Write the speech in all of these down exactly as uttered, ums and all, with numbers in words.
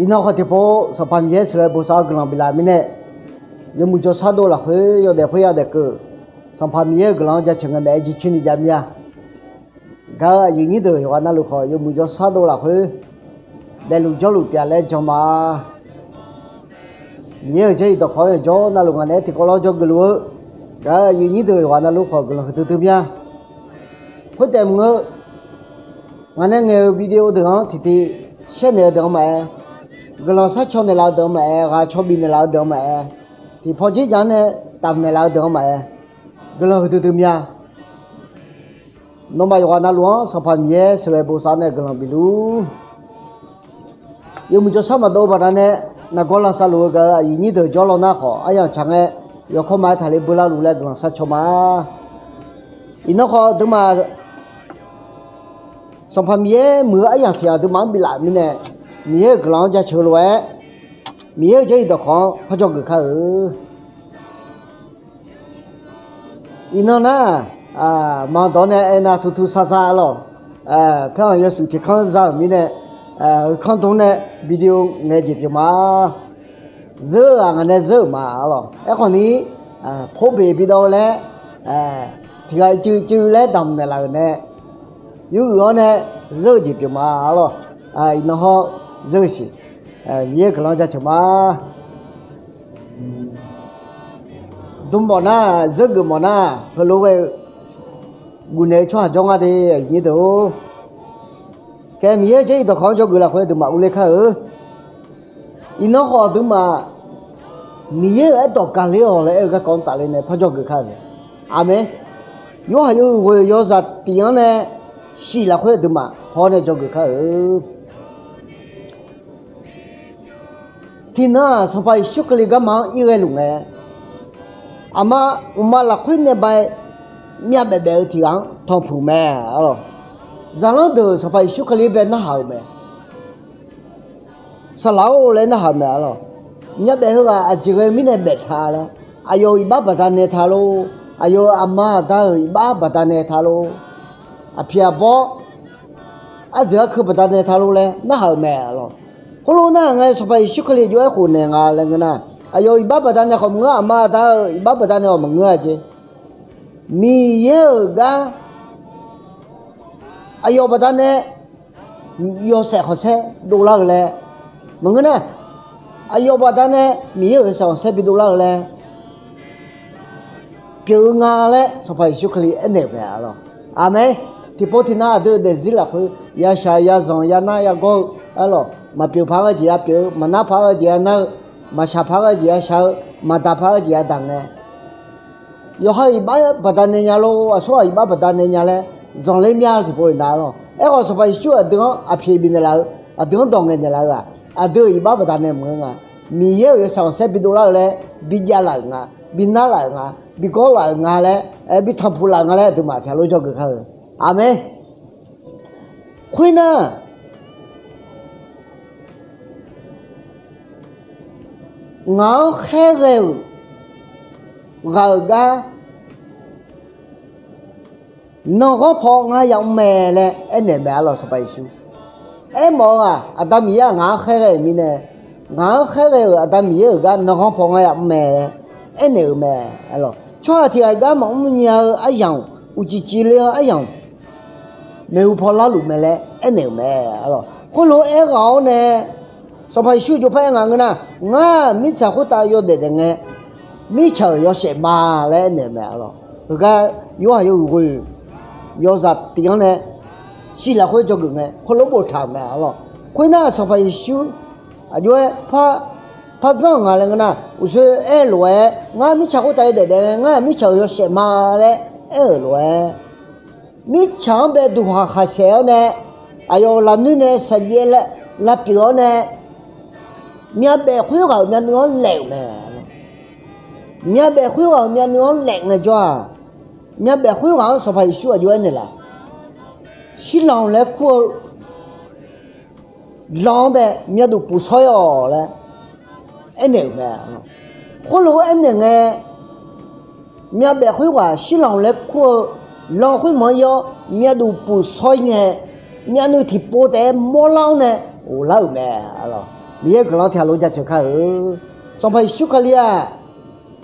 Iqnan khawf tiqpov Sanqpaq Miqyaer sheuqghae bosav-awr guiqlanq biflaf mirnae, yawmuiq jawrshar dov lafkhoer yawdaef khoerya daef keuv, Sanqpaq Miqyaer-euq guiqlanq-anr jaceuq ngae maeq-aer jircoer ni jav mir-a. Gaq-euq aqyuif nyir deuq yawqghaq navluf khawf, yawmuiq jawrshar dov lafkhoer daefluf jawrluf taef-a laer jan ma. Miqyaer-euq jarlif dawqkawq-anr yawqjawr navluf ngaq naeq-aer tiqkawv lawr jawrgeuf luf-eu, gaq-euq aqyuif nyir deuq yawqghaq navluf khawf guiqlanq huiqdui dui mir-a. Khoertaef mq-eu, ngaq nae ngaeq-euq video deuq-anr tiqtiv shaer naeq-eu deuq-anr maqaer, guiqlanq sharcaw naeqlaf-eu deuq-anr maqaer, ghaq caw bif naeqlaf-eu deuq-anr maqaer, tiqpaw dzerdzaq-anr nae taf naeqlaf-eu deuq-anr maqaer, guiqlanq huiqdui dui mir-a. Nawmaf yawqghaq navluf-anr Sanqpaq Miqyaer sheuqghae bosav-awr nae guiqlanq bifluf-ur. Yawmuiq jawrshar maqdov-eu baqdanae, nargawr lavsav luf-eu gaq-euq aqyuif nyir deuq jawrlaw nar khawf, aryamq tsaq ngae, yawkawr ma-aer taqler beular luf laer guiqlanq sharcaw ma. Iqnan khawf aqduimaf Sanqpaq Miqyaer muiq-eu aryamq tiq ghaq aqduimaf-anr biflaf mirnae, Miqyaer-euq guiqlanq-anr jaceuq lof-aer, Miqyaer-euq jarlif dawqkawq-anr par dzawgeuf kar-eu. Iqnan nar, maqdawq nae aernar tutu sar sar-a lawq. Paer-anr yawshuif tiq kanr za-euq mirnae, kanr dmr nae video ngaeq jeq pyeuf ma. Zeur-aq ngaq nae zeur-euq ma-a lawq. Aerkhawf ni, pobeq bidawv-eu laer, tiq ghaq cuiv cuiv laer damq naeqlaf-euq nae, yur uiq-awr nae zeur-eu jeq pyeuf ma-a lawq. Iqnan hawr zeur-eu siq, Miqyaer guiqlanq-anr jaceuq ma. Dm mawf nar, zeur geuf mawf nar, heulof ghae-eu guvnaeq-eu tsawrhaq jawr nga de, aqyuif nyir deuq-or. Kae Miqyaer-euq jarlif dawqkawq-anr dzawgeuf lafkhoer aqduimaf urler kar-eu. Iqnan khawf aqduimaf Miqyaer-euq aerdawq gaqler-awq laer aer-eu garkawv-anr tafler nae par dzawgeuf kar-euq mae. Aqmeq. Yorhaq yawhuiq ghoeq yawzaq tif-anr nae shif lafkhoer aqduimaf haw-awr nae dzawgeuf kar-eu. Tiqnan-aq Sanqpaq Yeqsur Kali garma-anr ir ghae luf ngae, aqma, uqma lafkhoer nae bae myavbaef baef-eu tiq ghaq-anr tanqpuq mae. Zaqlanr deuq Sanqpaq Yeqsur Kali-anr bae narhaq-euq mae. Saqlaq-or laer narhaq-eu mae-a lawq. Myavbaef heughaq aqjeq ghae mirnae baef ta laer, aqyawf-euq iqbax baqdanae ta lor, aqyawf-euq aqma aqda-euq iqbax baqdanae ta lor, aqpiq aqbawr ardzaeq arkeuv baqdanae ta lor laer narhaq-euq mae-a lawq. Khoerlof nar ngae Sanqpaq Yeqsur Kali jov-aer khofnaeq nga laer ngeur nar, aqyawf-euq iqbax baqdanae khawf maqngeur, aqma aqda-euq iqbax baqdanae khawf maqngeur-a jeq. Miqyaer-euq gar aqyawf baqdanae yawshaef khanqsaer dovlar-eu laer maqngeur nar, aqyawf baqdanae Miqyaer-euq yawshaef khanqsaer bidovlar-eu laer pyeuf-eu nga laer Sanqpaq Yeqsur Kali aernaeq-euq mae-a lawq. Aqmeq. Tiqpov tiqnan aqdui-euq daefzir lafkhoer yashaq yazanq yanar yagawr-eu, a lawq, maqpyeuf paq-aer jeq yapyeuf-eu, maqnar paq-aer jeq yanar-eu, maqshaq paq-aer jeq yashaq-eu, maqdaq paq-aer jeq yadaq ngae, yawqha-euq iqbax baqdanae nya lor, aqsurghaq iqbax baqdanae nya laer zanqler mya-eu tiqpov-euq nar lawq. Aerkhawf Sanqpaq Yeqsur aqdui-anr aqpyeq bifnaeq laf-eu, aqdui-anr dawq ngaeqnaeq laf-eu-aq, aqdui-euq iqbax baqdanae maqngeur nga. Miqyaer-euq yawshaef khanqsaer bidovlar-eu laer bijavlaf-euq nga, binarlaf-euq nga, bigawrlaf-euq nga laer, aer, bitanqpuq laf-euq nga laer aqduimaf tiq ghaq lof dzawgeuf kar-eu. Aqmeq. Khoernar, ngaq-anr khaerghae-euq ghaq-euq gar nan'ghanr paw ngar yamr mae laer aernaeq mae-a lawq, Sanqpaq Yeqsur. Aermawf-eu-aq, Aqda Miqyaer-aq ngaq-anr khaerghae-euq mirnae, ngaq-anr khaerghae-euq Aqda Miqyaer-euq gar nan'ghanr paw ngar yamr mae laer aernaeq-euq mae-a lawq. Tsawrhaq tiq ghaq gar maqmr nya-eu aryamq, uqcif cifle-eu aryamq maeqhu paw larluf mae laer aernaeq-euq mae-a lawq. Khoerlof-aer aerghaq-awr nae Sanqpaq Yeqsur jov par aer nga ngeur nar, ngar mirtsaq khoertav yawdaef daef ngae, mirtsaq-euq yawshaef ma laer aernaeq-euq mae-a lawq. Heugar Yorhaq yawhuiq ghoeq yawzaq tif-anr nae shif lafkhoer dzawgeuf ngae khoerlof boftaq-euq mae-a lawq. Khoernar Sanqpaq Yeqsur aqjox-aer par dzanr-euq nga laer ngeur nar, uqshoe aer-eu lof-aer ngar mirtsaq khoertav yawdaef daef ngae, ngar mirtsaq-euq yawshaef ma laer aer-euq lof-aer, mirtsaq-anr bae duqkhaq khaqshaeq-awr nae, aqyawf-euq lafnoer nae shaqjaev lavpyeuf-awr nae, myavbaef khoerghaq-euq myavnuiv-anr laef-euq mae. Myavbaef khoerghaq-euq myavnuiv-anr laef ngaejawr-aq, myavbaef khoerghaq-anr Sanqpaq Yeqsur aqjox-aer naeqlaf, shirlanq laer kur-eu lan-anr bae myavduq puf shawr-ir-awq laer aernaeq-euq mae. Khoerlof-aer aernaeq ngae, myavbaef khoerghaq shirlanq laer kur-eu lan khoermanq-anr ir-awr myavduq puf shawr-ir ngae, myavnuiv tiqpov taef-aer mawrlar-awr nae ghoflar-euq mae-a lawq. Miqyaer-euq guiqlanq tiqghaq lof jaceuq kar-eu. Sanqpaq Yeqsur Kali-aq,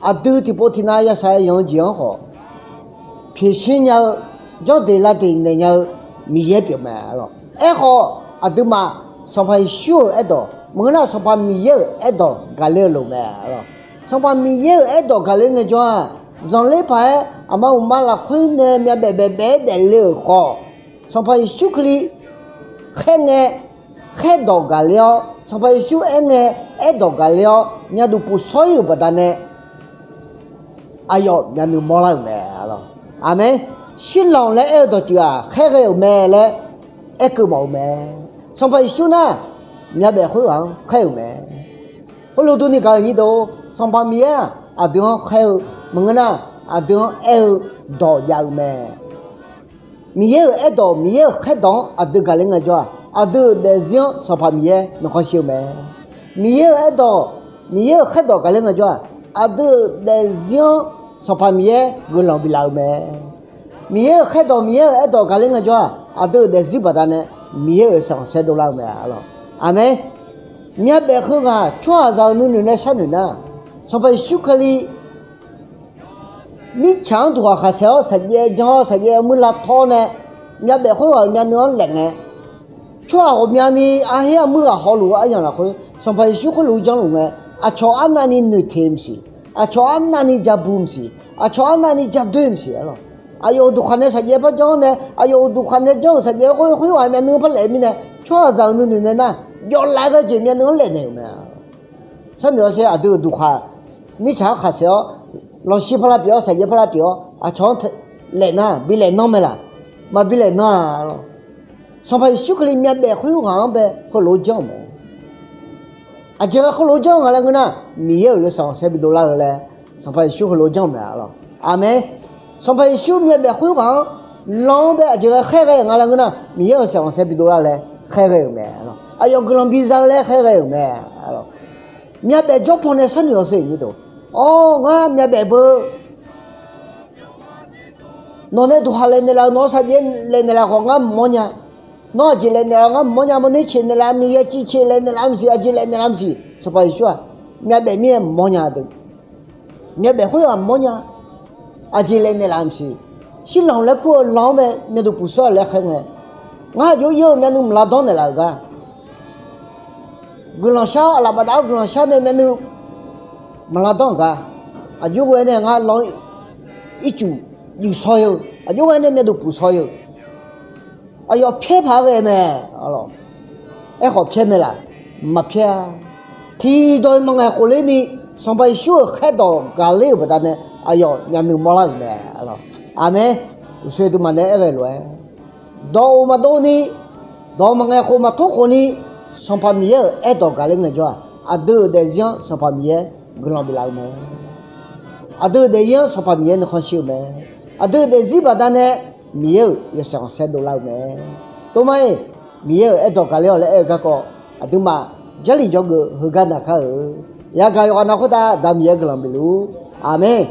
aqdui tiqpov tiqnav yashaq-aer yanq-eu jeq-anr khawf, pyeufsher nya-eu, janrdeq lavdeq naeq nya-eu Miqyaer pyeufmae. Aerkhawf, aqduimaf Sanqpaq Yeqsur-euq aerdawq maqngeur nar, Sanqpaq Miqyaer-euq aerdawq gaqler-eu loq mae. Sanqpaq Miqyaer-euq aerdawq gaqler ngaejawr-aq, zanqler paq-aer aqma uqma lafkhoer nae myavbaef baef baef-aer daefle-euq khawf, Sanqpaq Yeqsur Kali khaer ngae, khaerdawq gaqler-awr, Sanqpaq Yeqsur aer ngae, aerdawq gaqler-awr myavduq pufsawr-ir-euq baqdanae, aqyawf myavnuiv mawrlar-euq mae. Aqmeq. Shirlanq laer aer-eu dawqtsuif-aq khaerghae-euq mae laer aerkeuv mawf-eu mae. Sanqpaq Yeqsur nar, myavbaef khoerghaq-anr khaer-euq mae. Khoerlof durni gaq-euq nyir deuq, Sanqpaq Miqyaer-aq aqdui-anr khaer-eu maqngeur nar, aqdui-anr aer-eu dawq jav-eu mae. Miqyaer-euq aerdawq, Miqyaer-euq khaerdawq-anr aqdui gaqler ngaejawr-aq, aqdui-euq daefzir-anr Sanqpaq Miqyaer nuikhanr shir-eu mae. Miqyaer-euq aerdawq, Miqyaer-euq khaerdawq gaqler ngaejawr-aq, aqdui-euq daefzir-anr Sanqpaq Miqyaer guiqlanq biflaf-eu mae. Miqyaer-euq khaerdawq, Miqyaer-euq aerdawq gaqler ngaejawr-aq, aqdui-euq daefzir baqdanae Miqyaer-euq yawshaef khanqsaer dovlar-eu mae. Aqmeq. Myavbaef khoerghaq tsawrhaqzaq-euq nuinoeq nae sharnoeq nar, Sanqpaq Yeqsur Kali mirtsaq-anr duqkhaq khaqsaef-awr, saqjaev jan-awr, saqjaev armuir lavtawr nae, myavbaef khoerghaq-euq myavnuiv-anr laef ngae, tsawrhaq ghawqmyani arher armuir ghaq hawluf-eu aryamq lafkhoer Sanqpaq Yeqsur khoerlof-aer janrluf ngae, aqcawq arnavni noeqteq maqsiq, aqcawq arnavni ja bu maqsiq, aqcawq arnavni ja doer maqsiq-a lawq. Aqyawf-euq duqkhaq nae saqjaev par janr nae, aqyawf-euq duqkhaq nae janr-euq saqjaev khoer khoerghaq myavnuiv-anr par laef-eu mirnae, tsawrhaqzaq-euq nuinoeq nae nar, jawvlav-aer ghae jeq myavnuiv-anr laef naeq-euq mae. Sharnoeq-awr sher, aqdui-euq duqkhaq mirtsaq-anr khaqsaef-awr, lanqshir par lavpyeuf-awr, saqjaev par lavpyeuf-awr, aqcawq-anr laef nar, bi laef nanr mae laq? Maqbi laef nanr-a lawq. Sanqpaq Yeqsur Kali myavbaef khoerghaq-anr bae heulof-aer janr-euq mae. Aqjeq ghae heulof-aer janr-eu nga laer ngeur nar, Miqyaer-euq yawshaef khanqsaer bidov lar-eu laer, Sanqpaq Yeqsur heulof-aer janr-eu mae-a lawq. Aqmeq. Sanqpaq Yeqsur myavbaef khoerghaq-anr lan-anr bae aqjeq ghae khaerghae-euq nga laer ngeur nar, Miqyaer-euq yawshaef khanqsaer bidov lar laer khaerghae-euq mae-a lawq. Aqyawf guiqlanq biza-eu laer khaerghae-euq mae-a lawq. Myavbaef jawrpaw nae sharnoeq-awr sher, nyir deuq. Awr, ngar myavbaef beu. Nawq nae duqkhaq laeqnaeq laf-euq, nawq-eu saqjaev laeqnaeq laf khawf ngar maqmawr nya. Nawr aqjeq laeqnaeq laf-eu ngar maqmawr nya. Mawrner ceq naeqlaf, miqyaer civ ceq laeqnaeq laf maqsiq, aqjeq laeqnaeq laf maqsiq. Sanqpaq Yeqsur-aq, myavbaef mir-aer maqmawr nya deuq. Myavbaef khoerghaq maqmawr nya. Aqjeq laeqnaeq laf maqsiq. Shirlanq laer kur-eu lan-anr bae myavduq pufsawr-eu laer khaer ngae, ngar aqjox-aer ir-eu myavnuiv maqlar danr naeqlaf-euq gar. Guiqlanq shar-awr, aqlaf bafdav-awr guiqlanq shar nae myavnuiv maqlar danr-euq gar. Aqjox ghae nae ngar lan ircuf juif shaw-eu, aqjox ghae nae myavduq pufsawr-eu. Aqyawf pyaer paq-aer ghae mae. Aerkhawf pyaer mae laq? Maqpyaer-a. Tiqdawq-iq maqngaeq khofler ni, Sanqpaq Yeqsur-euq khaerdawq gaqler-euq baqdanae aqyawf myavnuiv mawrlar-euq mae. Aqmeq. Uqshoe duimaf nae aer ghae lof-aer, dawq-oq maqdov ni, dawq maqngaeq khof maqtor khof ni, Sanqpaq Miqyaer-euq aerdawq gaqler ngaejawr-aq, aqdui-euq daefzir-anr Sanqpaq Miqyaer guiqlanq biflaf-eu mae. Aqdui-euq daefzir-anr Sanqpaq Miqyaer nuikhanr shir-eu mae. Aqdui-euq daefzir baqdanae Miqyaer-euq yawshaef khanqsaer dovlar-eu mae. Tormar-iq, Miqyaer-euq aerdawq gaqler-awq laer aer-eu garkawv, aqduimaf Jarlif jawrgeuf heugar naqkar-euq yagaq yawqghaq na khoertav Aqda Miqyaer guiqlanq bifluf-ur. Aqmeq.